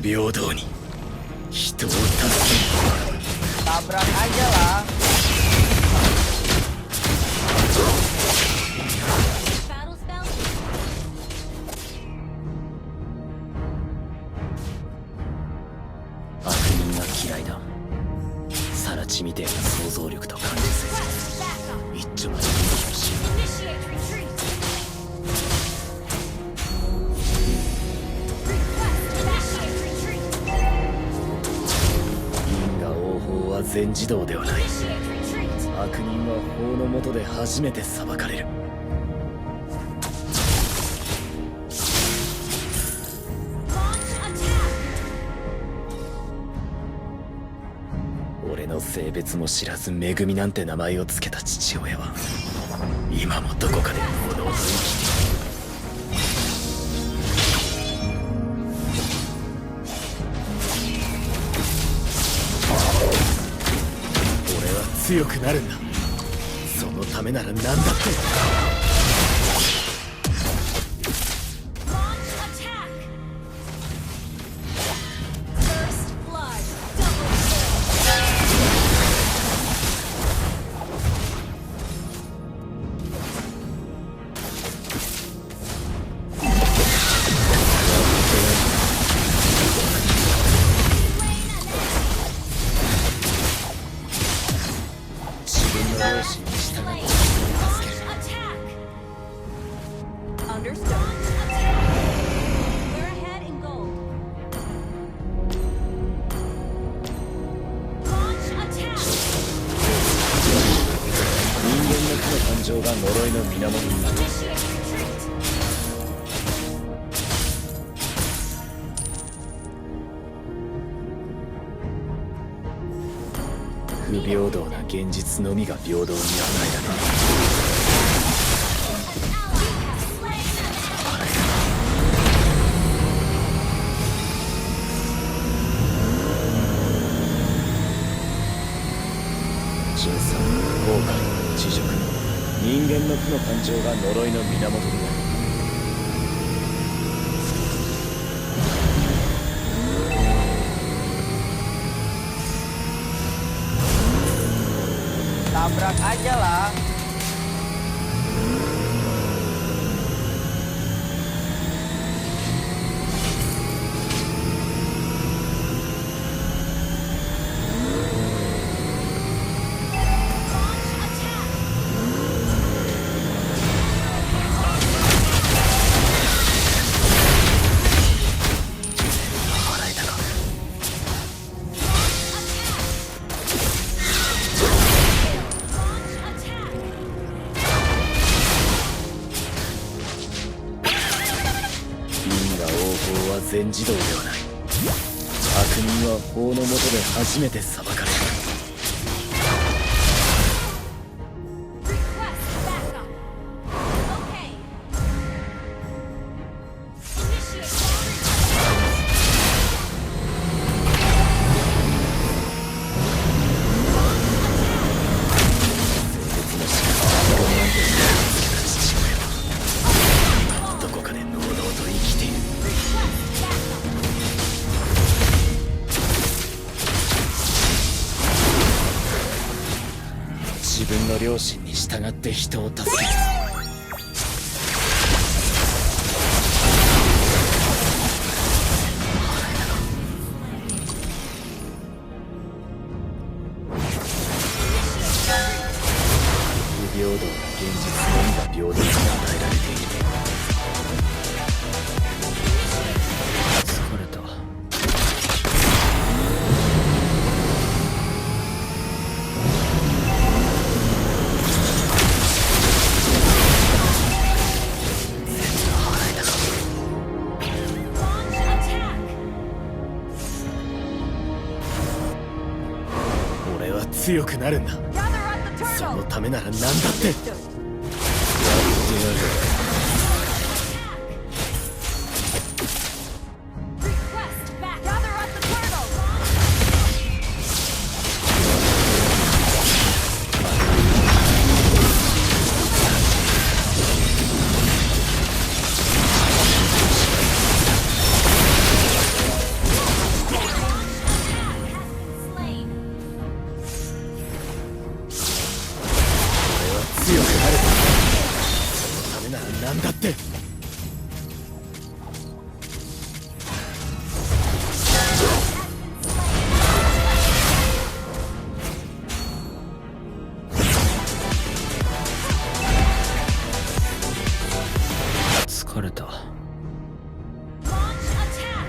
平等に人を助ける。 Tabrak aja lah. Battle spell. 悪人が嫌いだ。さら地みてえな想像力と感受性。 Back up. 一丁前に見し Initiate retreat. Request initiate retreat. 因果応報は全自動ではない。 Initiate retreat. 悪人は法の下で初めて裁かれる。 Launch attack. 俺の性別も知らずめぐみなんて名前を付けた父親は今もどこかで堂々と生きている。俺は強くなるんだ。そのためなら何だって。 Launch attack. First blood. Double kill. 自分の良心に従って人を助ける。 Attack. Understood. We're ahead in gold. Launch attack. 人間の負の感情が呪いの源になる。 Initiate retreat. 不平等な現実のみが平等に与えられる。 純さ、後悔、知熟、人間の負の感情が呪いの源になる。 Tabrak aja lah. Launch attack. 払えたか。 Launch attack. 因果応報は全自動ではない。悪人は法の下で初めて裁かれる。 Request backup. Okay. Initiate retreat. 別の死が悪人なんて名を付けた父親は今もどこかで堂々と生きている。 Request backup. 自分の良心に従って人を助ける。 不平等な現実のみが平等に与えられている。疲れた。 Launch attack. 俺は強くなるんだ。 Gather at the その turtle. ためなら何だってやってやる。 Request back. Gather at the turtle. 悪だって。疲れた。Launch attack.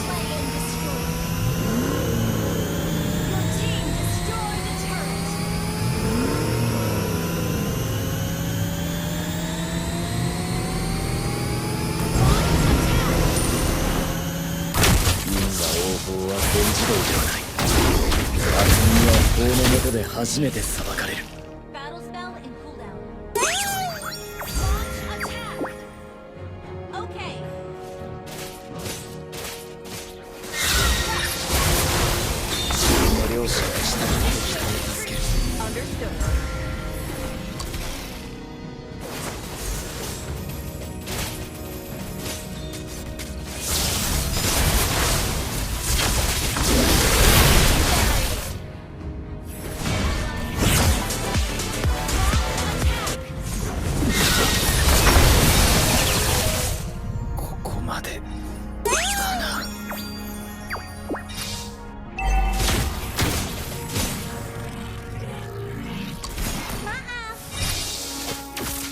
Slay and destroy. Your team destroyed a turret. Launch attack. 因果応報は全自動ではない。悪人は法の下で初めて裁かれる。 Battle spell in cooldown. Launch attack. Okay. 自分の両親がしたこと人を助ける。 Understood. ここまでだな。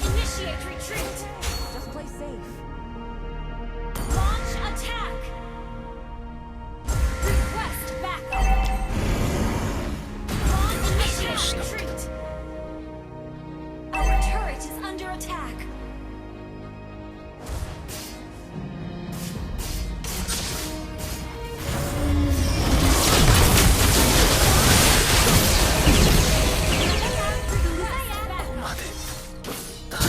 Initiate retreat. Just play safe. Launch attack. Request backup. Initiate retreat. Our turret is under attack. Request ま backup. でだな。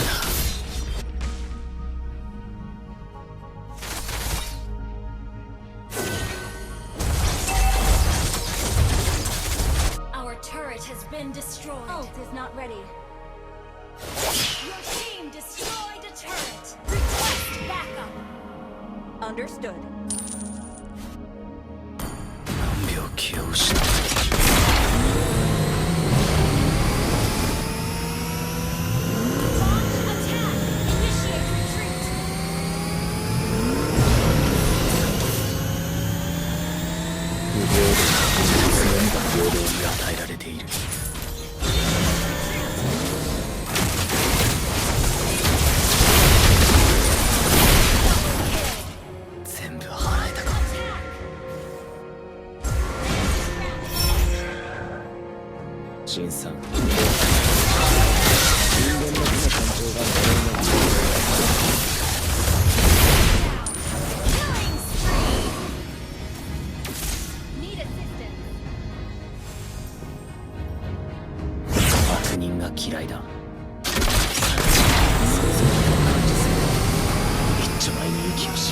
Our turret has been destroyed. Ult is not ready. Your team destroyed a turret. Request backup. Understood. 病気を失った。 Launch attack. Initiate retreat. 不平等な現実のみが平等に与えられている。全部払えたか。 陳さん、人間の負の感情が呪いの理由。 Killing spree. Need assistance. 悪人が嫌いだ。想像力を感じず一丁前に息をし。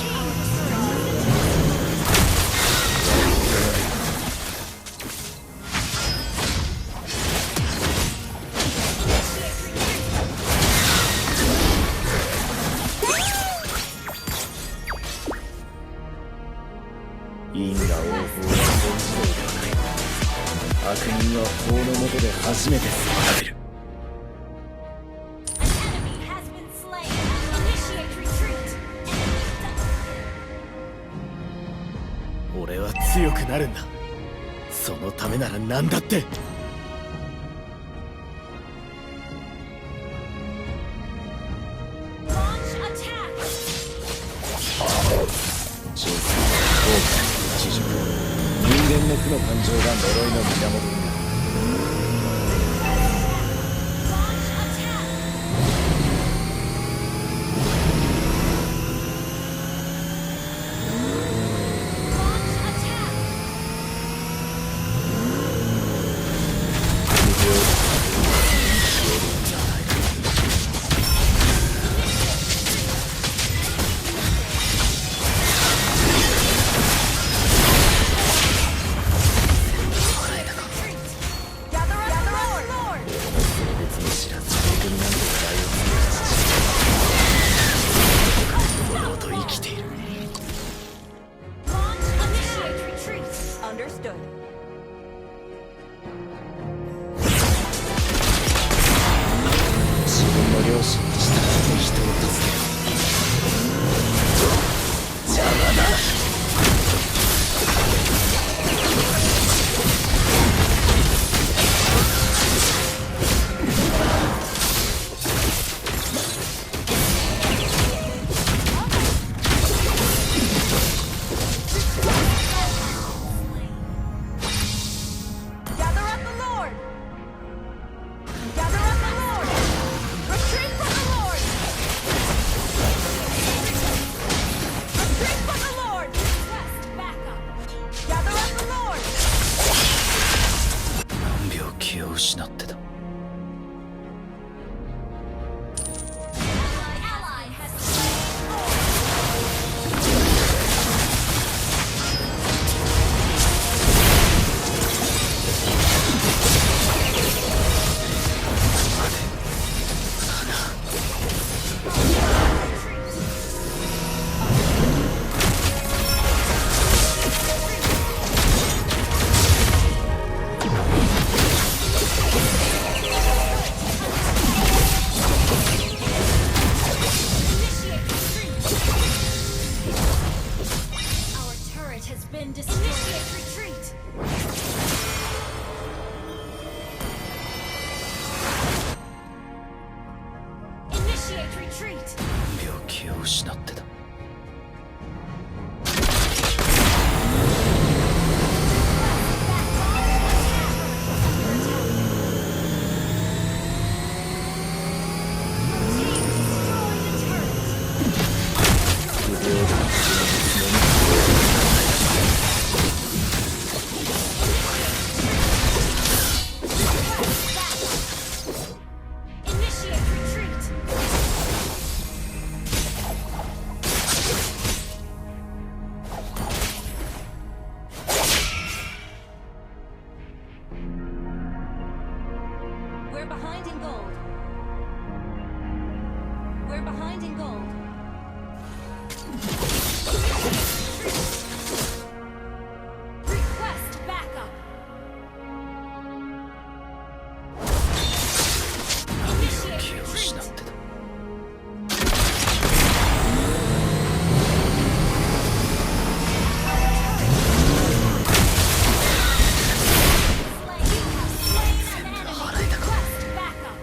因果応報は全自動ではない。悪人は法の下で初めて裁かれる。 An enemy has been slain. Initiate retreat. Enemy 俺は強くなるんだ。そのためなら何だって。 Launch attack. 人生は後悔一軸。人間の負の感情が呪いの源になる。 Launch attack. Launch attack. 不平等な平等に与えられる。 払えたか。 Retreat. Initiate retreat. 病気を失ってた。Initiate retreat. We're behind in gold. We're behind in gold. Request backup. Initiate 気を失っ retreat. てた。 Slain an enemy. Request backup.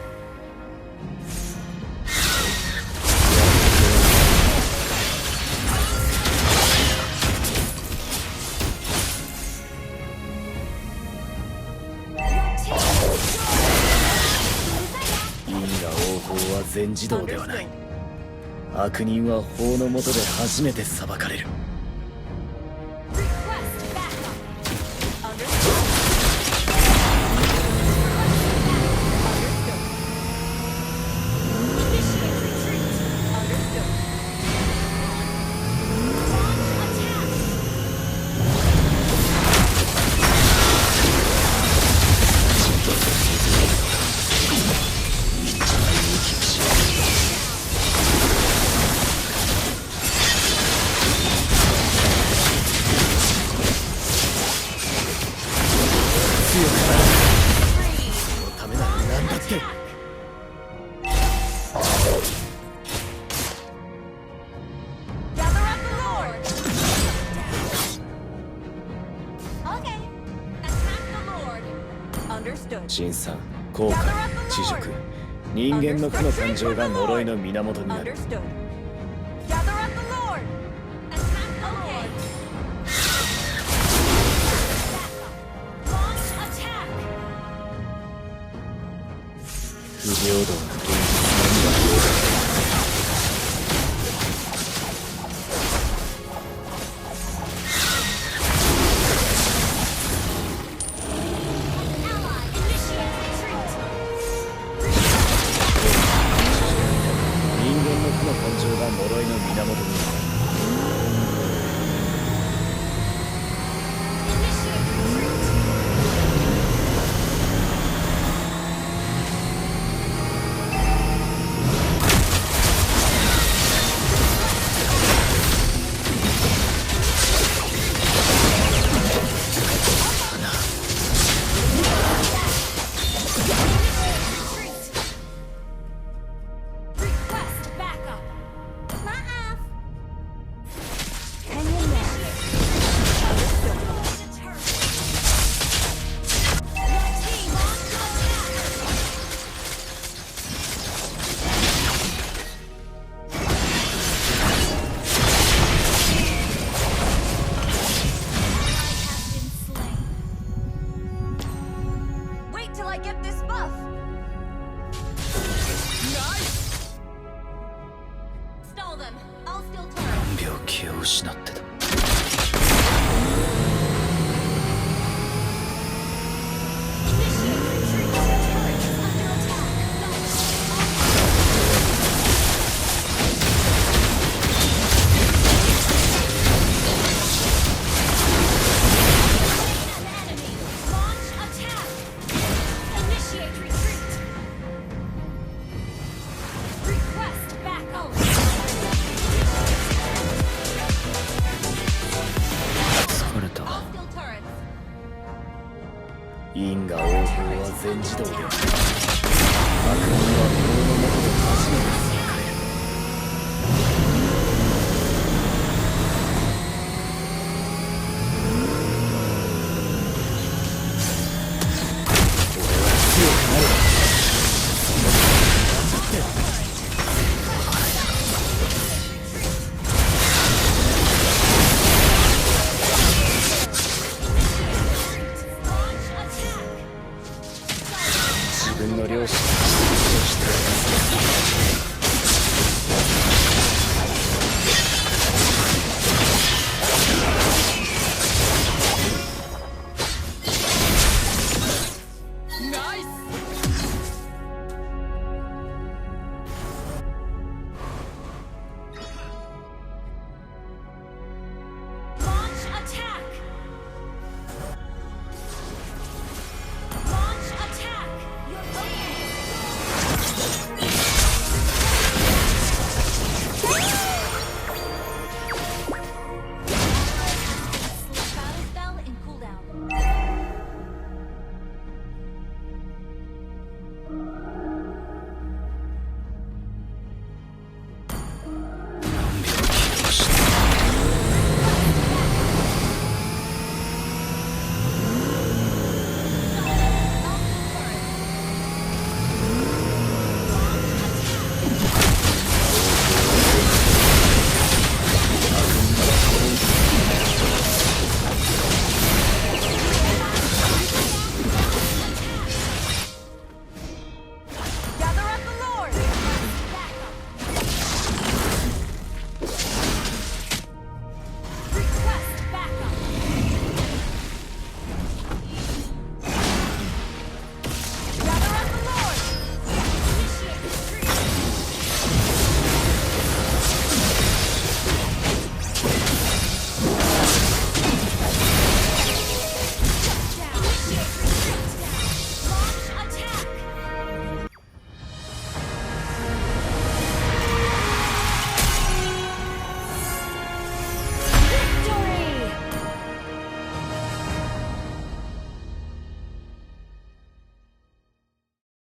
因果応報は全自動ではない。悪人は法の下で初めて裁かれる。 Request backup. Understood. Initiate retreat. Understood. Launch attack. Freeze. そのためなら何だって。 Gather up the Lord. Okay. Attack the Lord. Understood. 神さん、後悔、知熟、人間の負の感情が呪いの源になる。 Understood. Gather up the Lord. Attack the Lord. Launch attack. 不平等な現実の Ally initiate retreat. 人間の負の感情が呪いの源になる。 Initiate retreat. Request backup. Maaf. Hang in there. Understood. Your team on to attack. Has been slain. Wait till I get this buff. Stall them. I'll still turn. 病気を失ってた。 Initiate retreat. Turret is under attack. An enemy. Launch attack. Initiate retreat. Request backup. 疲れた。 Still turrets. 因果応報は全自動ではない。